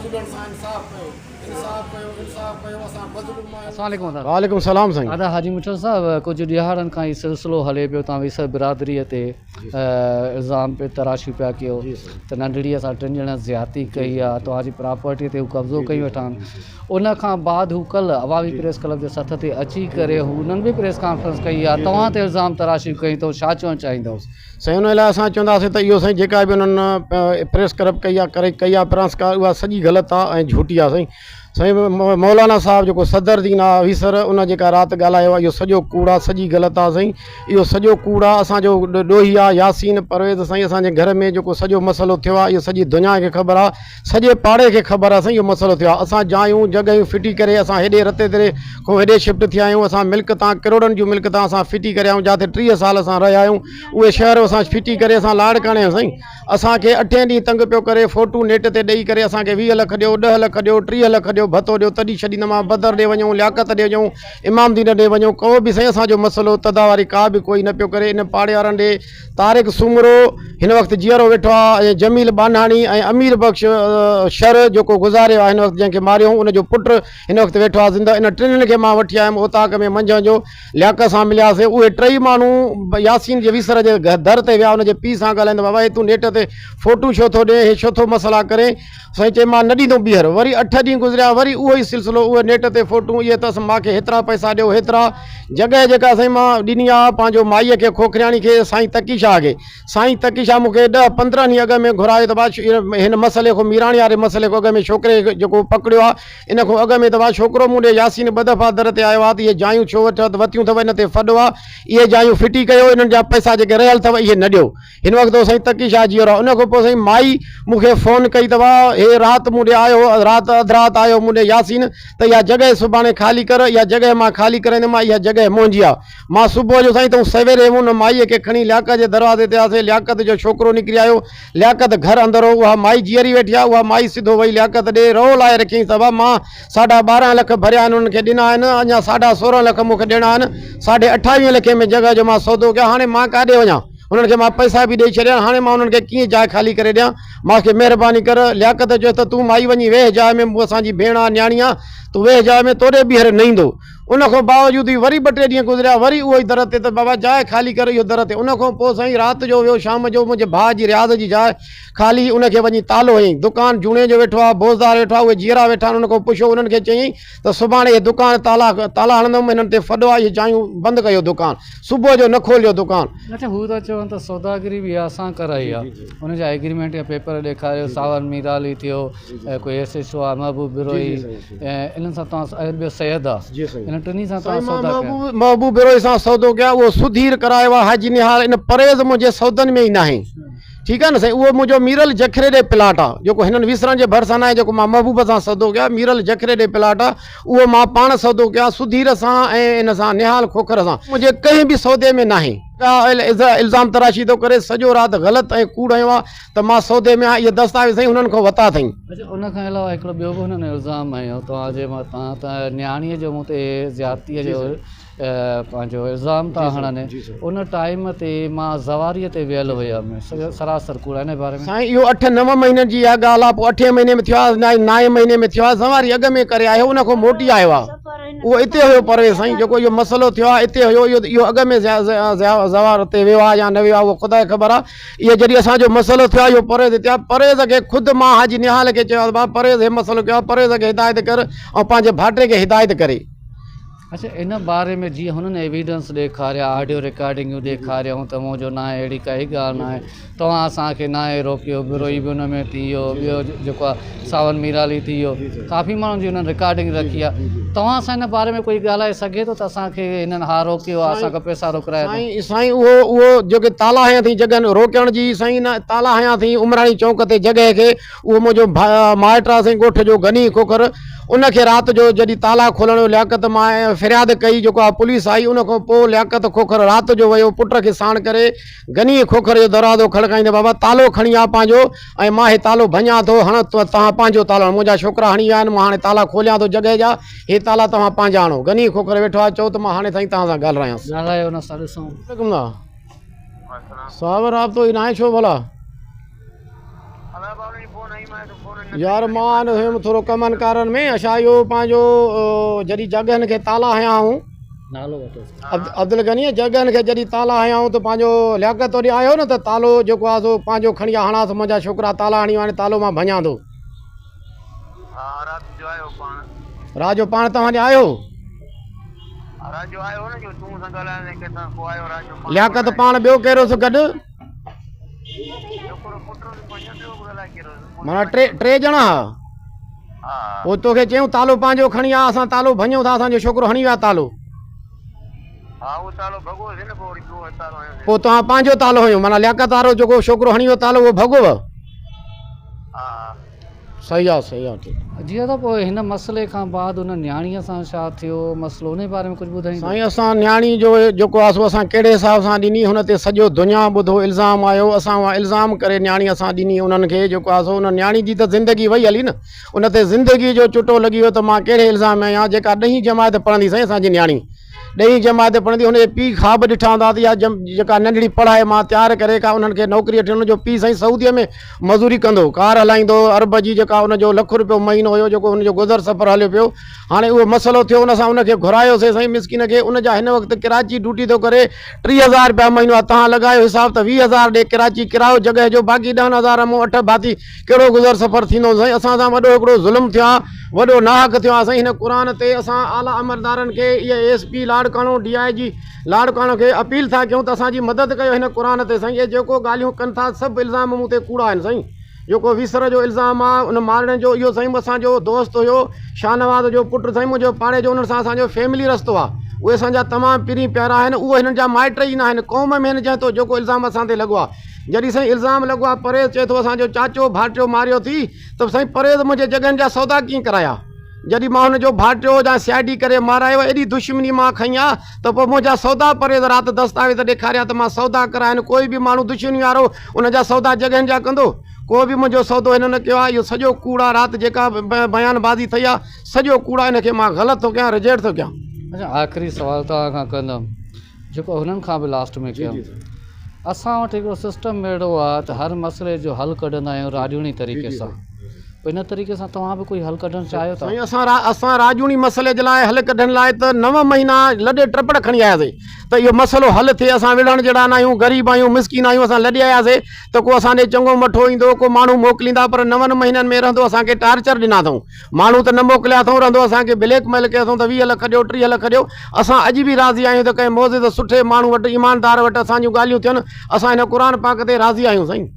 مظلومن سان انصاف ڪيو انصاف ڪيو انصاف ڪيو اسان مظلوم آهيون. السلام عليڪم ادا. وعليڪم السلام سائين. ادا حاجي مٺل صاحب ڪجهه ڏهاڙن کان هي سلسلو هلي پيو توهان ويسر برادري تي الزام پي تراشي پيا ڪيو ته ننڍڙي سان ٽن ڄڻن زيادتي ڪئي آ توهان جي پراپرٽي تي هو قبضو ڪئي ويٺا آهن ان کان بعد هو ڪلهه عوامي پريس ڪلب جي سٿ تي اچي ڪري هو انهن به پريس ڪانفرنس ڪئي آ توهان تي الزام تراشي ڪئي اٿو ڇا چوڻ چاهيندؤ. سائين ان لاء اسان چونداسين ته اهو سائين جيڪا به انهن پريس ڪلب ڪئي آ ڪري ڪئي آ پريس ڪا اها سڄي غلط آ ۽ جهوٽي آ سائين سائين مولانا صاحب جيڪو صدر دين آ ويسر ان جيڪا رات ڳالهايو آ اهو سڄو ڪوڙ آ سڄي غلط آ سائين اهو سڄو ڪوڙ آ اسان جو ڏوهي آ ياسين پرويز سائين اسان جي گهر ۾ جيڪو سڄو مسئلو ٿيو آ اهو سڄي دنيا کي خبر آ سڄي پاڙي کي خبر آ سائين اهو مسئلو ٿيو آ اسان جايون جڳهيون ڦٽي ڪري اسان هيڏي رتي تري کان هيڏي شفٽ ٿيا آهيون اسان ملڪ تان ڪروڙن جون ملڪ تان اسان ڦٽي ڪري آيا آهيون جاتي 30 سال اسان رهيا آهيون اهي شهر اسان ڦٽي ڪري اسان لاڙڪاڻي آيا سائين اسان کي اٺين ڏينهن تنگ پيو ڪري فوٽو نيٽ تي ڏئي ڪري اسان کي 20 لک ڏيو 10 لک ڏيو 30 لک ڏيو ڀتو ڏيو تڏهن ڇڏيندمان بدر ڏي وڃون لياقت ڏي وڃون امام دين ڏي وڃون ڪو به سائين اسان جو مسئلو تدا واري ڪا به ڪوئي نه پيو ڪري ان پاڙي وارن ڏي طارق سومرو هن وقت جيئرو ويٺو آهي ۽ جميل ٻانهاڻي ۽ امير بخش شر جيڪو گذاريو آهي هن وقت جنهن کي ماريو هو ان جو پٽ هن وقت ويٺو آهي زنده ان ٽنهن کي مان وٺي آيم اوطاق ۾ منجهند جو لياقت سان ملياسين اهي ٽئي ماڻهو ياسين جي ويسر جي در تي ويا ان جي پيء سان ڳالهائيندا بابا هي تون نيٽ تي فوٽو ڇو ٿو ڏين هي ڇو ٿو مسئلا ڪرين سائين چئي مان نه ڏيندم ٻيهر. وري اٺ ڏينهن گذريا وري اهو ئي سلسلو اهي نيٽ تي فوٽون اهي اٿس مان کي هيترا پئسا ڏيو هيترا جڳهه جيڪا سائين مان ڏني آ پنهنجو مائيء کي کوکرياڻي کي سائين تقي شاهه کي سائين تقي شاهه مون کي ڏهه پندرهن ڏينهن اڳ ۾ گهرايو ته با هن مسئلي کان ميراڻي واري مسئلي کان اڳ ۾ ڇوڪري کي جيڪو پڪڙيو آ ان کان اڳ ۾ ته با ڇوڪرو مون ڏي ياسين ٻه دفعا در تي آيو آ ته اهي جايون ڇو وتيون اٿو ان تي ڦڏو آ اهي جايون ڦٽي ڪيو انهن جا پئسا جيڪي رهيل اٿو اهي نه ڏيو هن وقت هو سائين تقي شاهه جيئرو آهي. ان کان پوء سائين مائي مون کي فون ڪئي ته واء هي رات مون ڏي آيو هو، رات اڌ رات آيو مون ڏي ياسين ته اها جڳهه سڀاڻي خالي ڪر، اها جڳهه مان خالي ڪرائيندم اها جڳهه منهنجي آهي. مان صبح جو سائين تون سويري ان مائيء کي کڻي لياقت جي دروازي تي آياسين، لياقت جو ڇوڪرو نڪري آيو، لياقت گهر اندر هو، اها مائي جيئري ويٺي آهي، اها مائي سڌو وئي لياقت ڏي، رئو لائي رکيائينس ته ابا مان ساڍا 12 لک ڀريا آهن انهن کي ڏنا آهن، اڃا ساڍا 16 لک مون کي ڏيڻا آهن، ساڍي اٺاويهه لکين ۾ جڳهه جو مان سودو ڪيو، هاڻي مان ڪاڏي وڃان؟ انهن کي مان پئسا به ڏئي ڇڏيا آهن، هاڻي مان انهن کي ڪيئن جاء خالي ڪري ڏيان؟ مان کي مهرباني ڪر. لياقت چيس ته تون مائي وڃي ويهه جاء ۾، مون اسان جي ڀيڻ آ، نياڻي آ، تون ويهه جاء ۾، توڏي ٻيهر نه ايندو. ان کان باوجود به وري ٻه ٽي ڏينهن گذريا، وري اهو ئي در تي ته بابا جاء خالي ڪر، اهو در تي. ان کان پوء سائين رات جو ويو، شام جو منهنجي ڀاء جي رياض جي جاء خالي، ان کي وڃي تالو هنيائين. دڪان جوڻيجو ويٺو آ، بوزدار ويٺو آ، اهي جيئرا ويٺا آهن، ان کان پڇيو، انهن کي چيائين ته سڀاڻي اهي دڪان تالا تالا هڻندم، هنن تي ڦڏو آ، اهي جايون بند ڪيو دڪان، صبح جو نه کولجو دڪان. اڇا هو ٿا چون ته سوداگري به اسان ڪرائي آ، ان جا ايگريمينٽ يا پيپر ڏيکاريو، ساون ميرالي ٿيو ۽ ڪوئي ايس ايڇ او آ محبوب بروهي ۽ انهن سان توهان ۽ ٻيو سيد آ، انهن ٽنهي سان توهان سائين مان سودا ڪيا. محبوب محبوب بروهي سان سودو ڪيا، اهو سڌير ڪرايو آ حاجي نهال، ان پرهيز منهنجي سودن ۾ ئي ناهي. ٺيڪ آ نه سائين اهو منهنجو ميرل جکري ڏي پلاٽ آ جيڪو هنن ويسرن جي ڀرسان ناهي جيڪو مان محبوب سان سودو ڪيو آ ميرل جکري ڏي پلاٽ آ اهو مان پاڻ سودو ڪيو آ سڌير سان ۽ ان سان نهال کوکر سان منهنجي ڪنهن به سودي ۾ ناهي. ڪا الزام تراشي ٿو ڪري سڄو رات غلط ۽ ڪوڙ هنيو آ ته مان سودي ۾ آهيان اهي دستاويز سائين هنن کان وتا اٿئين. اڇا ان کان علاوه هڪڙو ٻيو به هنن الزام هنيو توهان جي مٿان ته نياڻيء جو مون تي زيادتيء جو پنهنجو الزام ٿا هڻن ان ٽائيم تي مان زواريء تي ويل هيم سراسر ڪوڙ ان باري ۾. سائين اهو اٺ نو مهينن جي اها ڳالهه آ پوء اٺين مهيني ۾ ٿيو آ نائين مهيني ۾ ٿيو آ زواري اڳ ۾ ڪري آيو ان کان موٽي آيو آ اهو اتي هيو پرويز سائين جيڪو اهو مسئلو ٿيو آ اتي هيو اهو اهو اڳ ۾ زوار تي ويو آ يا نه ويو آ اهو خدا کي خبر آ اهو جڏهن اسان جو مسئلو ٿيو آ اهو پرويز اتي آ پرويز کي خود مان حاجي نهال کي چيو آ ته بابا پرويز هي مسئلو ڪيو آ پرويز کي هدايت ڪر ۽ پنهنجي ڀائٽي کي هدايت ڪري. اڇا ان باري ۾ جيئن هنن ايويڊنس ڏيکاريا آڊيو رڪارڊنگون ڏيکاريائون ته منهنجو ناهي اهڙي ڪائي ڳالهه ناهي توهان اسان کي ناهي روڪيو بروهي به ان ۾ ٿي ويو ٻيو جيڪو آهي ساون ميرالي ٿي ويو ڪافي ماڻهن جي انهن رڪارڊنگ رکي آهي توهان سان ان باري ۾ ڪوئي ڳالهائي سگهي ٿو ته اسان کي هنن ها روڪيو آهي اسان کان پئسا روڪرايا اٿن. سائين سائين اهو اهو جيڪي تالا هنيا اٿئي جڳهن روڪڻ جي سائين نه تالا هنيا اٿئي عمراڻي چونڪ تي جڳهه کي اهو منهنجو مائٽ آ سائين ڳوٺ جو غني کوکر ان کي رات جو جڏهن تالا کولڻ جو لياقت مان فرياد ڪئي جيڪو آ پوليس آئي ان کان پوء لياقت کوکر رات جو ويو پٽ کي ساڻ ڪري غني کوکر جو دروازو کڙڪائيندي بابا تالو کڻي آ پنهنجو ۽ مان هي تالو ڀڃان ٿو هڻ توهان پنهنجو تالو هڻو منهنجا ڇوڪرا هڻي ويا آهن مان هاڻي تالا کوليان ٿو جڳهه جا هي تالا توهان پنهنجا هڻو غني کوکر ويٺو آ چئو ته مان هاڻي سائين توهان سان ڳالهرايانس. ڳالهايو ان سان ڏسون. صاحب رابطو ئي ناهي ڇو ڀلا. يار مان هيم ٿورو ڪمن ڪارن ۾ اشا اهو پنهنجو جڏهن جڳهن کي تالا هنيا هئون نالو وٺوس عبدالغني جڳهن کي جڏهن تالا هنيا هئون ته پنهنجو لياقت اوڏي آيو نه ته تالو جيڪو آهي سو پنهنجو کڻي هڻاس منهنجا ڇوڪرا تالا هڻي ويا آهن تالو مان ڀڃان ٿو. ها رات جو آيو پاڻ. رات جو پاڻ توهان ڏي آيو. ها رات جو آيو نه جو تون سان ڳالهائڻ ۽ ڪنهن سان پوء آيو رات جو پاڻ لياقت پاڻ ٻيو ڪير هوس گڏ؟ ڇوڪرو پٽ هوس پنهنجو ٻيو به الائي ڪير هوس. معنيٰ ٽي ڄڻا ها. ها. پوء توکي چيائون تالو پنهنجو کڻي آ اسان تالو ڀڃون ٿا اسان جو ڇوڪرو هڻي ويو آ تالو. ها اهو تالو ڀڳو هوس نه پوء وري ٻيو تالو هنيوسين. پوء توهان پنهنجو تالو هنيو معنيٰ لياقت وارو جيڪو ڇوڪرو هڻي ويو تالو اهو ڀڳو هو. ها. صحيح آ صحيح آ ٺيڪ. جي ادا پوء هن مسئلي کان بعد ان نياڻيء سان ڇا ٿيو مسئلو انهي باري ۾ ڪجهه ٻڌائيندو. سائين اسان نياڻي جو جيڪو آ سو اسان ڪهڙي حساب سان ڏني هن تي سڄو دنيا ٻڌو الزام آيو اسان اها الزام ڪري نياڻي اسان ڏني انهن کي جيڪو آ سو ان نياڻي جي ته زندگي وئي هلي نه ان تي زندگي جو چٽو لڳي ويو ته مان ڪهڙي الزام ۾ آهيان جيڪا ڏهين جماعت پڙهندي سائين اسان جي نياڻي ڏهين جماعت پڙهندي هن جي پيء خواب ڏٺا هوندا ته اها جيڪا ننڍڙي پڙهائي مان تيار ڪري ڪا انهن کي نوڪري وٺي ان جو پيء سائين سعودي ۾ مزوري ڪندو هو ڪار هلائيندو هو ارب جي جيڪا ان جو لک روپيو مهينو هيو جيڪو هن جو گذر سفر هليو پيو هاڻي اهو مسئلو ٿيو ان سان ان کي گهرايوسي سائين مسڪين کي ان جا هن وقت ڪراچي ڊيوٽي ٿو ڪري 30,000 روپيا مهينو آهي تهان لڳايو حساب ته 20,000 ڏي ڪراچي ڪرايو جڳهه جو باقي ڏهن هزار مون اٺ ڀاتي ڪهڙو گذر سفر ٿيندو سائين اسان سان وڏو هڪڙو ظلم ٿيو آ وڏو ناحق ٿيو آ سائين هن قرآن تي اسان اعليٰ عملدارن کي اي S P Larkana D I G Larkana کي اپيل ٿا ڪيون ته اسان جي مدد ڪيو هن قرآن تي سائين اهي جيڪو ڳالهيون ڪن ٿا سڀ الزام مون تي ڪوڙا آهن سائين جيڪو ويسر جو الزام آ ان مارڻ جو اهو سائين اسان جو دوست هيو شاهنواز جو پٽ سائين منهنجو پاڙي جو انهن سان اسان جو فيملي رستو آ اهي اسان جا تمام پرين پيارا آهن اهو هنن جا مائٽ ئي نه آهن قوم ۾ هن جنهن تو جيڪو الزام اسان تي لڳو آ جڏهن سائين الزام لڳو آ پريز چئي ٿو اسان جو چاچو ڀائٽيو ماريو ٿي ته سائين پريز منهنجي جڳهن جا سودا ڪيئن ڪرايا جڏهن مان هن جو ڀائٽيو هجان سي I D ڪري مارايو ايڏي دشمني مان کنئي آ ته پوء منهنجا سودا پريز رات دستاويز ڏيکاريا ته مان سودا ڪرايا آهن ڪوئي به ماڻهو دشمني وارو ان جا سودا جڳهن جا ڪندو ڪو به منهنجو سودو هن نه ڪيو آ اهو سڄو ڪوڙ آ رات جيڪا بيان بازي ٿئي آ سڄو ڪوڙ آ ان کي مان غلط ٿو ڪيان رجيڪٽ ٿو ڪيان. اڇا آخري سوال توهان کان ڪندم جيڪو هنن کان به لاسٽ ۾ ڪيم اسان وٽ هڪڙو سسٽم اهڙو آهي ته هر مسئلي جو حل ڪڍندا آهيون راڄوڻي طريقي سان پوء ان طريقي سان توهان به ڪوئي حل ڪڍڻ چاهيو ٿا؟ سائين اسان اسان راڄوڻي مسئلي جي لاء حل ڪڍڻ لاء ته نو مهينا لڏي ٽپڙ کڻي آياسي ته اهو مسئلو حل ٿئي اسان وڙهڻ جهڙا نه آهيون غريب آهيون مسڪين آهيون اسان لڏي آياسي ته ڪو اسان ڏي چڱو مٺو ايندو ڪو ماڻهو موڪليندا پر نون مهينن ۾ رهندو اسان کي ٽارچر ڏنا اٿئون ماڻهو ته نه موڪليا اٿئون، رهندو اسان کي بليڪ ميل ڪيو اٿئون ته 20 لک ڏيو، 30 لک ڏيو. اسان اڄ به راضي آهيون ته ڪنهن معزز سٺي ماڻهو وٽ، ايماندار وٽ اسان جون ڳالهيون ٿين، اسان هن قرآن پاڪ تي راضي آهيون سائين.